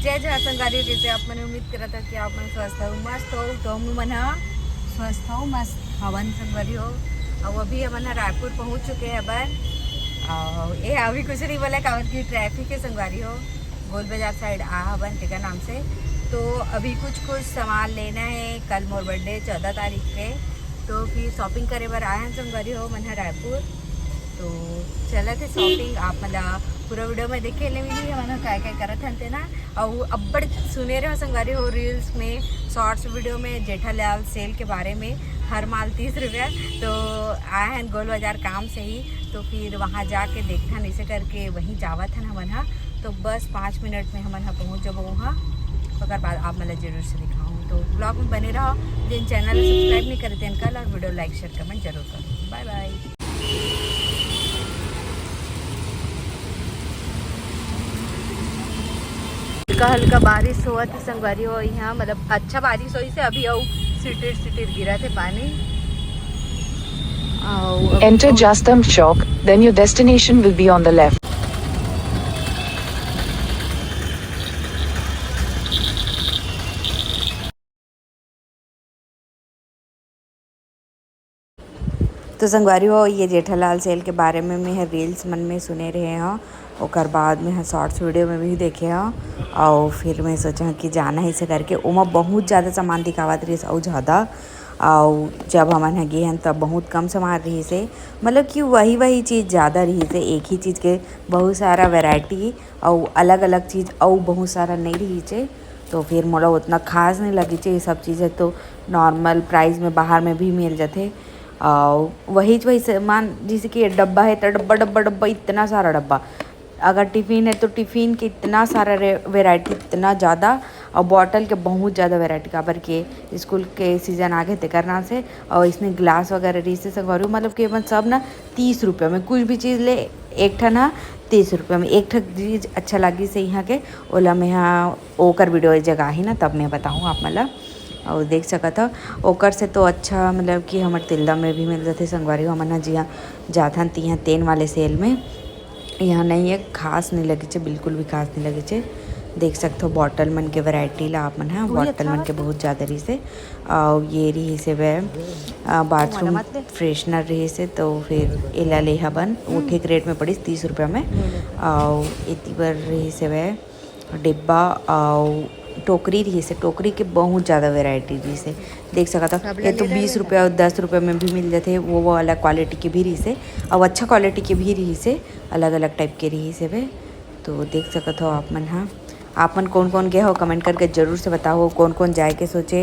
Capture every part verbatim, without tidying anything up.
जय जोहार संगवारी हो, जैसे आप मन उम्मीद करत हो कि आप मन स्वस्थ हो, मस्त हो, तो हम मन ह स्वस्थ हो, मस्त हवन संगवारी हो। अब अभी हमन ह रायपुर पहुंच चुके हैं बन। और ये अभी कुछ नहीं बोला, काबर कि ट्रैफिक है संगवारी हो, गोल बाजार साइड आ हवन तेकर नाम से। तो अभी कुछ कुछ सामान लेना है, कल मोर बर्थडे चौदह तारीख के, तो फिर शॉपिंग करे बर आए हैं संगवारी हो मन ह रायपुर। तो चलत है शॉपिंग, आप मन ला पूरा वीडियो में देखे ले मिली हमन ह काय काय करत हन तेना। और अब्बड़ सुने रहे संगवारी हो रील्स में, शॉर्ट्स वीडियो में जेठालाल सेल के बारे में, हर माल तीस रुपया। तो आए हैं गोल बाजार काम से ही, तो फिर वहाँ जाके देखथन, ऐसे करके वहीं जावत हन हमन ह। तो बस पाँच मिनट में हमन ह पहुँच जबो वहाँ, ओकर बाद आप मन ला जरूर से दिखाऊँ। तो ब्लॉग में बने रहो, जिन चैनल सब्सक्राइब नहीं करे तेन कर लो, और वीडियो लाइक शेयर कमेंट जरूर करो। बाय बाय। हल्का हल्का बारिश होवत हे संगवारी हो यहाँ, मतलब अच्छा बारिश होइस हे, अभी अउ सिटिर सिटिर गिरत हे पानी। अउ अभी Enter बहुत Jastam Chowk, then your destination will be on the left. तो संगवारी हो, ये जेठालाल सेल के बारे में मैं ह रील्स मन में सुने रहे हव, ओकर बाद मैं ह शॉर्ट्स वीडियो में भी देखे हव, और फिर मैं सोचा कि जाना है इसे करके। ओमा बहुत ज़्यादा सामान दिखावत रहिस, अउ ज़्यादा, अउ जब हमन ह गे हन तब बहुत कम सामान रहिस हे, मतलब कि वही वही चीज़ ज़्यादा रहिस हे, एक ही चीज़ के बहुत सारा वैरायटी अउ अलग अलग चीज़ अउ बहुत सारा नहीं रहिस हे। तो फिर मोला उतना खास नहीं लगिस हे, ये सब चीज़ें तो नॉर्मल प्राइस में बाहर में भी मिल जाथे। और वही वही सामान, जैसे कि ये डब्बा है तो डब्बा डब्बा डब्बा, इतना सारा डब्बा। अगर टिफिन है तो टिफिन के इतना सारा रे-, वैरायटी, इतना ज़्यादा। और बॉटल के बहुत ज़्यादा वैरायटी, काबर के स्कूल के सीजन आगे तेकर नाम से। और इसमें ग्लास वगैरह रहिस हे संगवारी हो, मतलब कि एमन सब ना तीस रुपया में, कुछ भी चीज़ ले, एक ठन ह तीस रुपया में। एक ठन चीज़ अच्छा लगिस हे यहाँ के, ओला मैं ह ओकर वीडियो जगह ही ना, तब मैं बताऊँ आप मन ला। और देख सकत हो, ओकर से तो अच्छा, मतलब कि हमर तिल्दा में भी मिल जाथे संगवारी हो। हमन ह जिहाँ जाथन तिहाँ तेन वाले सेल में, यहाँ नहीं है, खास नहीं लगिस हे, बिल्कुल भी खास नहीं लगिस हे। देख सकत हो बॉटल मन के वैरायटी ला आप मन ह, बॉटल मन के बहुत ज़्यादा रहिस हे। और ये रहिस हे वह, अ, बाथरूम फ्रेशनर रहिस हे, तो फिर एला ले हबन, वो ठीक रेट में पड़िस, तीस रुपया में। और एती बर रहिस हे वह डिब्बा, और टोकरी रहिस हे, टोकरी के बहुत ज़्यादा वैरायटी रहिस हे। देख सकत हो, ये तो बीस रुपया और दस रुपया में भी मिल जाथे, वो, वो अलग क्वालिटी के भी रहिस हे, और अच्छा क्वालिटी के भी रहिस हे, अलग अलग टाइप के रहिस हे वह। तो देख सकत हो आप मन ह, आप मन कौन कौन गए हो, कमेंट करके जरूर से बताओ। कौन कौन जाए के सोचे,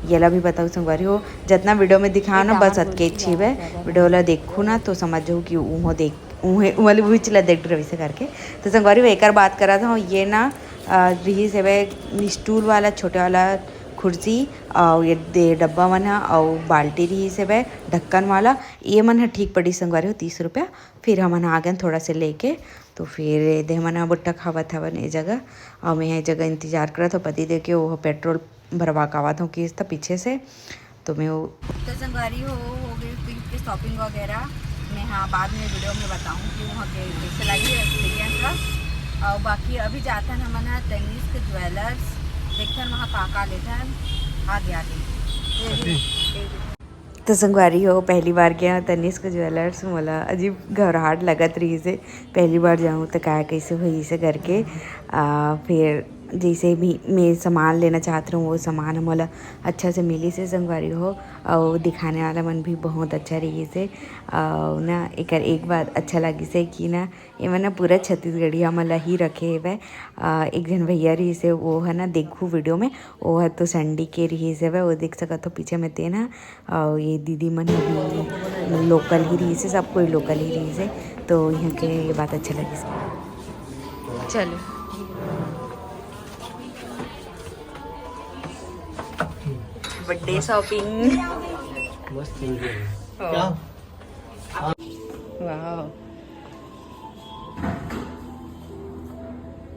येला भी बताओ संगवारी हो। जितना वीडियो में दिखाओ ना, बस अतके अच्छी हे। वीडियो ला देखो ना, तो समझ जाओ कि उहो देख, उहे, उहे ला देख डरविस हे करके। तो संगवारी हो, एकर बात करत हूँ, ये ना, अ, रहिस हे स्टूल वाला, छोटे वाला कुर्सी, और ये दे डब्बा मन ह, और बाल्टी रहिस हे ढक्कन वाला। ये मन ह ठीक पड़ी संगवारी हो, तीस रुपया। फिर हमन आ गए थोड़ा से लेके, तो फिर ये दे हमन ह भुट्टा खावत हवन ये जगह। और मैं ये जगह इंतजार करत हूँ पति देव के, वो पेट्रोल भरवा के आवत हूँ किस्त पीछे से। तो मैं वो तो संगवारी हो, हो गई पिंक के शॉपिंग वगैरह। मैं हाँ बाद में वीडियो में बताऊँ कि वहाँ के कैसे लगी एक्सपीरियंस रहा। और बाकी अभी जाथन हमन ह तनिष्क ज्वेलर्स, देखथन वहाँ का का लेथन। आगे आगे। तो संगवारी हो, पहली बार गया तनिष्क ज्वेलर्स, मोला अजीब घबराहट लगत रहिस हे, पहली बार जाऊँ तो का कैसे होही से करके। आ, फिर जैसे भी मैं सामान लेना चाहत रहूँ, वो सामान ह मोला अच्छा से मिलिस हे संगवारी हो, और दिखाने वाला मन भी बहुत अच्छा रहिस हे। और ना एकर एक बात अच्छा लगिस हे कि ना एमन ना पूरा छत्तीसगढ़िया मन ला ही रखे हेवय। अ, एक झन भैया रहिस हे, वो ह ना देखहू वीडियो में, वो ह तो संडी के रहिस हेवय, वो देख सकत हो पीछे में तेन ह। और ये दीदी मन ह भी लोकल ही रहिस हे, सब कोई लोकल ही रहिस हे, तो यहाँ के ये बात अच्छा लगिस। चलो, बर्थडे शॉपिंग। मस्त मिल गया। क्या? वाह,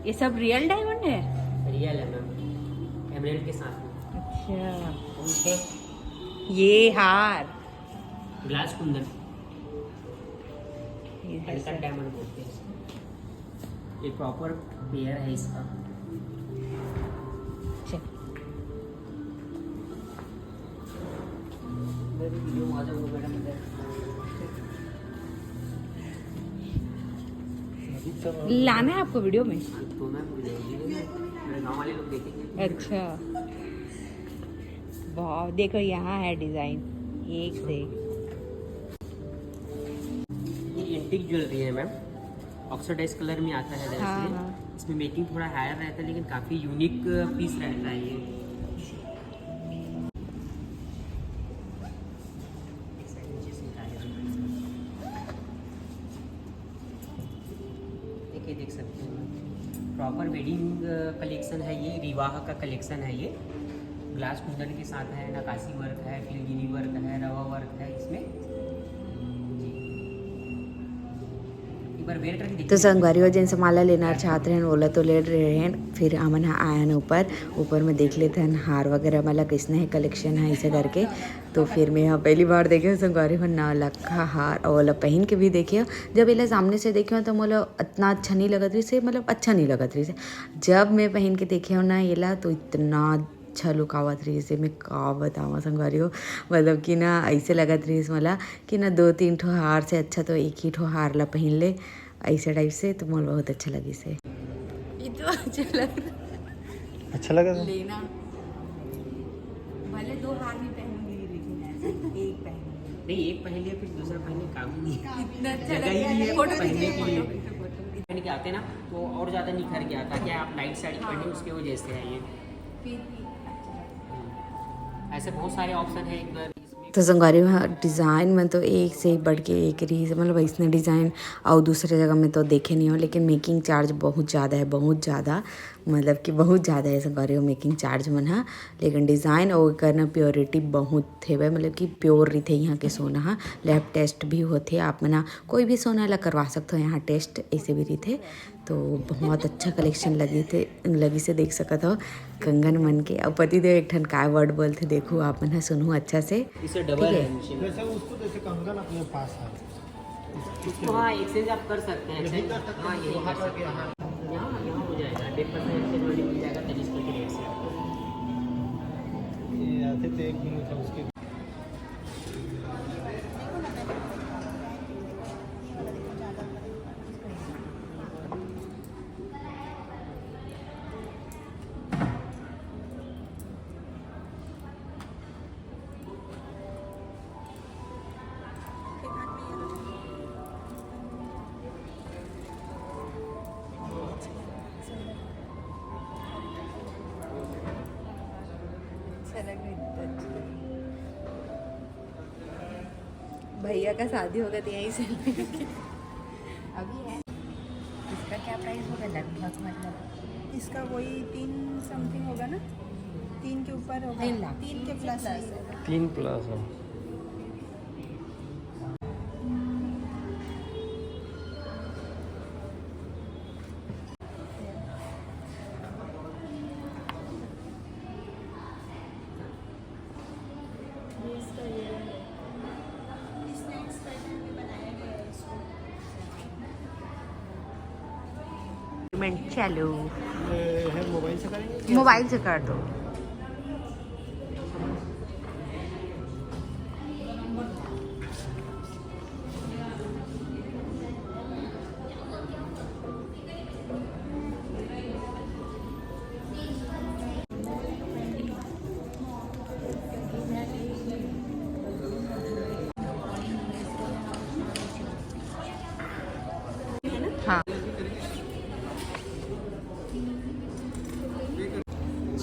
ये सब रियल डायमंड है? रियल है मैम, एमराल्ड के साथ में। अच्छा, ओके। ये हार, ग्लास कुंदन, ये है अनकट सर। डायमंड बोलते हैं इसको। ये प्रॉपर पेयर है इसका। लाना है आपको वीडियो में। तो मैं भूल जाऊंगी, मेरे गाँव वाले लोग देखेंगे। अच्छा, वाह, देखो यहाँ है डिजाइन एक से एक। ये एंटिक ज्वेलरी है मैम, ऑक्सीडाइज कलर में आता है। हाँ, दरअसल हाँ। इसमें मेकिंग थोड़ा हायर रहता है, लेकिन काफ़ी यूनिक पीस रहता है ये। एक सेकंड, नीचे से निकाल लेते हैं। देखिए, देख सकते हैं, प्रॉपर वेडिंग कलेक्शन है ये, रिवाह का कलेक्शन है ये। ग्लास कुंदन के साथ है, नकाशी वर्क है, फिलगिरी वर्क है, रवा वर्क है इसमें। जी, एक बार वेयर करके तो देखिए। संगवारी हो, जिनसे माला लेना चाहत रहन, ओला तो ले रहे हैं। फिर हमन ह आयन ऊपर, ऊपर में देख लेते हैं हार वगैरह, मतलब किसने है कलेक्शन है, ऐसे करके। तो फिर मैं यहाँ पहली बार देखे हूँ संगवारी हो, नौ लखा हार, और ओला पहन के भी देखे हूँ। जब एला सामने से देखे हूँ तो मोला इतना अच्छा नहीं लगत रही से, मतलब अच्छा नहीं लगत रही से। जब मैं पहन के देखे हूँ ना एला, तो इतना अच्छा लुक आवत रही से, मैं का बतावा संगवारी हो, मतलब कि ना ऐसे लगत रही से मोला कि ना दो तीन ठो हार से अच्छा तो एक ही ठो हार ला पहन ले, ऐसे टाइप से। तो मोला बहुत अच्छा लगी से। ये तो अच्छा लग रहा अच्छा लगा था। लेना। भले दो हार नहीं पहनूंगी, लेकिन ऐसे एक पहनूंगी। नहीं, एक पहन लिया, फिर दूसरा पहनने काम ही नहीं। इतना अच्छा जगह ही लग रहा नहीं है। है फोटो पहनने खींचो, के लिए। Photo, photo. पहन के आते ना, तो और ज़्यादा निखर के आता। क्या आप लाइट साड़ी पहने, उसके वजह से है ये। फिर भी अच्छा लग रहा है। ऐसे बहुत सारे ऑप्शन है। एक बार इसमें तो संगवारी हो, डिज़ाइन में तो एक से बढ़ के एक रही, मतलब इसने डिज़ाइन और दूसरे जगह में तो देखे नहीं हो, लेकिन मेकिंग चार्ज बहुत ज़्यादा है, बहुत ज़्यादा, मतलब कि बहुत ज़्यादा है संगवारी हो मेकिंग चार्ज मन हा। लेकिन डिज़ाइन और करना प्योरिटी बहुत हेवय, मतलब कि प्योर रहिथे यहाँ के सोना हा। लैब टेस्ट भी होथे, आप मन हा कोई भी सोना ला करवा सकते हो यहाँ टेस्ट, ऐसे भी रहिथे। तो बहुत अच्छा कलेक्शन लगी थे, लगी से देख सकत हो कंगन मन के। अब पति देव एक ठन काय वर्ड बोलथे, देखो आप मन ह सुनहु अच्छा से। इसे डबल है नीचे में। वैसे उसको जैसे कंगन अपने पास है। इसको हाँ, एक्सचेंज आप कर सकते हैं। एक्सचेंज हाँ, यही कर सकते हैं। यहाँ यहाँ हो जाएगा, टेन परसेंट एक्सचेंज वाली मिल जाएगा तनिष्क के रेट से आपको। ये आते थे एक दिन था उसके। भैया का शादी होगा तो यहीं से। अभी है। इसका क्या प्राइस होगा लगभग, मतलब? इसका वही तीन समथिंग होगा ना, तीन के ऊपर होगा। तीन लाख। तीन के प्लस होगा। तीन प्लस है। पेमेंट चालू। ये है, मोबाइल से करेंगे? मोबाइल से कर दो। हाँ,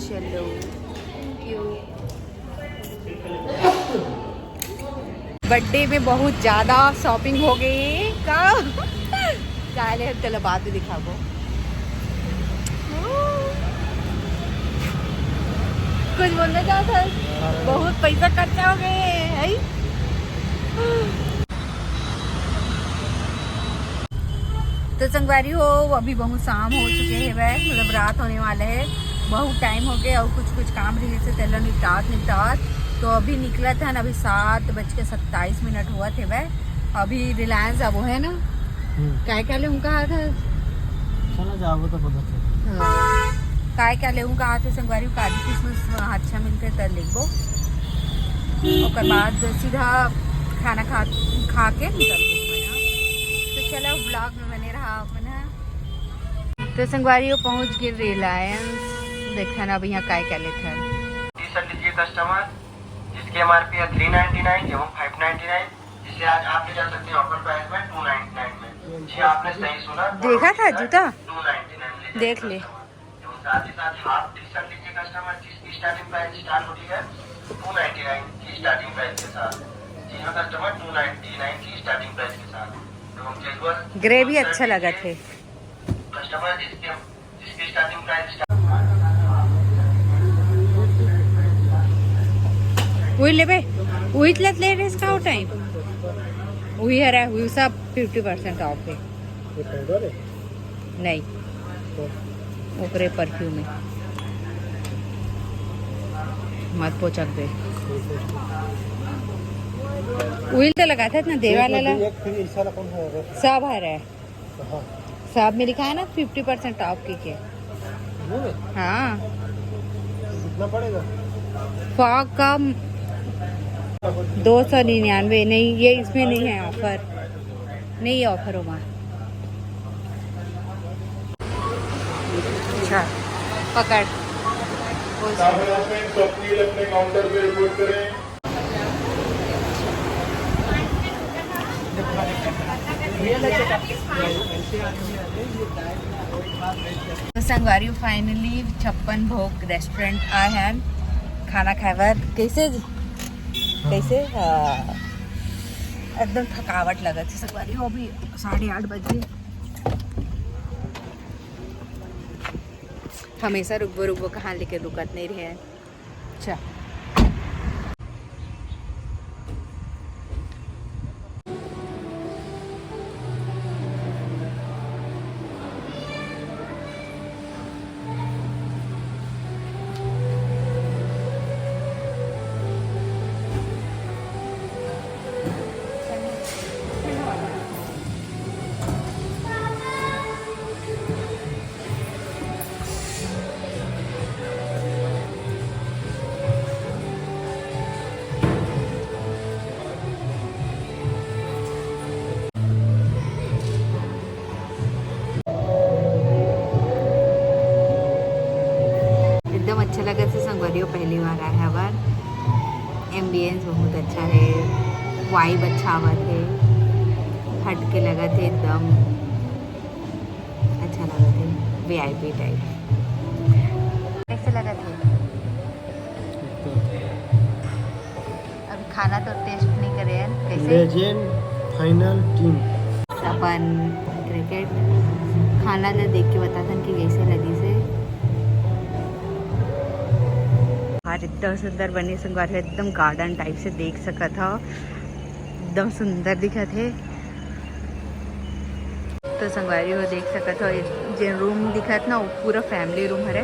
चलो। बर्थडे में बहुत ज्यादा शॉपिंग हो गई का? काले हम चलो बाद में दिखाबो। कुछ बोलना चाहता है? बहुत पैसा खर्चा हो गए है। तो संगवारी हो, अभी बहुत शाम हो चुके हैं, वह मतलब रात होने वाले है। बहुत टाइम हो गया और कुछ कुछ काम रहे से तेला निपटात निपटात। तो अभी निकला था ना, अभी सात बज के सत्ताईस मिनट हुआ थे वह। अभी रिलायंस अब है ना, काय काय ले उनका हाथ है। चला जाओ तो बहुत अच्छा। हाँ। काय क्या लेहूँ कहा थे संगवारी, काजू किशमिश वहाँ अच्छा मिलथे त लेबो, ओकर बाद सीधा खाना खा खा के निकल। तो चलो, ब्लॉग में बने रहा अपन ह। तो संगवारी, वो पहुँच गए रिलायंस। देखा ना, अब यहाँ काय क्या लेथन। टी शर्ट लीजिए कस्टमर, जिसकी एमआरपी है थ्री नाइनटी नाइन एवं फाइव नाइनटी नाइन, जिसे आज आप ले जा सकते हैं ऑफर प्राइस में टू नाइनटी नाइन में। जी, आपने सही सुना। देखा था जूता? Two ninety nine. देख ले। एवं साथ ही साथ हाफ टी शर्ट लीजिए कस्टमर, जिसकी स्टार्टिंग प्राइस स्टार्ट होती है टू नाइनटी नाइन की स्टार्टिंग प्राइस के साथ। जी हाँ कस्टमर, टू नाइनटी नाइन की स्टार्टिंग प्राइस के साथ। एवं कैजुअल ग्रे भी अच्छा लगा थे। कस्टमर, जिसके जिसकी स्टार्टिंग प्राइस उही लेबे, उही ले ले रे इसका टाइम। उही हरा, उही सब फिफ्टी परसेंट ऑफ है। ये पाउडर है? नहीं, तो ओकरे परफ्यूम है। मत पोचक दे। उही तो लगाथे ना देवा लाला। एक फिर ऐसा रकम है। सब हरा है। हाँ। सब में लिखा है ना फिफ्टी परसेंट ऑफ की के। वो में? हाँ। कितना पड़ेगा? फॉग का दो सौ निन्यानवे। नहीं, ये इसमें नहीं है ऑफर, नहीं है ऑफर होगा। अच्छा, पकड़। बोल। साहब, आप अपने काउंटर पे रिपोर्ट करें। तो संगवारी, फाइनली छप्पन भोग रेस्टोरेंट आए हैं खाना खाए बर। कैसे जी? कैसे? हाँ। एकदम थकावट लगत है संगवारी, वो भी साढ़े आठ बजे। हमेशा रुकबो रुकबो कहाँ, लेके रुकत नहीं रहे। अच्छा। एकदम अच्छा लगत हे संगवारी हो, पहली बार आए हवन। एम्बियंस बहुत अच्छा है, वाइब अच्छा आवत है, हट के लगत है एकदम। अच्छा लगत हे, वीआईपी टाइप। कैसे लगत हे? अभी खाना तो टेस्ट नहीं करे हैं, कैसे? Legend final team. अपन क्रिकेट खाना ला देख के बताथन कि कैसे लगिस हे। बाहर इतना सुंदर बने संगवारी, एकदम गार्डन टाइप से देख सकत हो, एकदम सुंदर दिखत हे। तो संगवारी हो देख सकत हो, ये जे रूम दिखत ना, वो पूरा फैमिली रूम हरे।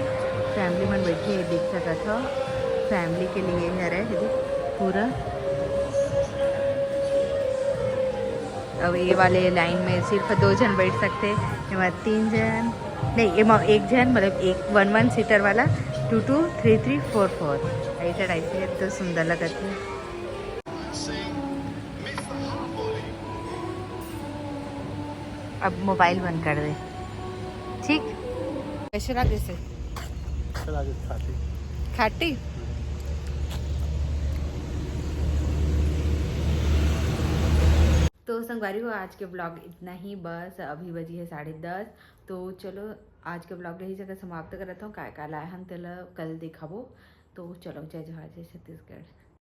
फैमिली मन बैठे हे, देख सकत हो, फैमिली के लिए हरे ये पूरा। अब ये वाले लाइन में सिर्फ दो झन बैठ सकते, एमा तीन झन नहीं, एमा एक झन, मतलब एक वन वन सीटर वाला, टू टू थ्री थ्री फोर फोर, ऐसा टाइप से तो सुंदर लगत है। अब मोबाइल बंद कर दे, ठीक? कैसे लगिस हे? चला गया खाटी। खाटी? तो संगवारी हो, आज के ब्लॉग इतना ही बस। अभी बजी है साढ़े दस। तो चलो, आज के ब्लॉग यही जगह समाप्त करत हूँ। काय काय लाए हम तेला कल दिखाबो। तो चलो, जय जोहार, जय छत्तीसगढ़।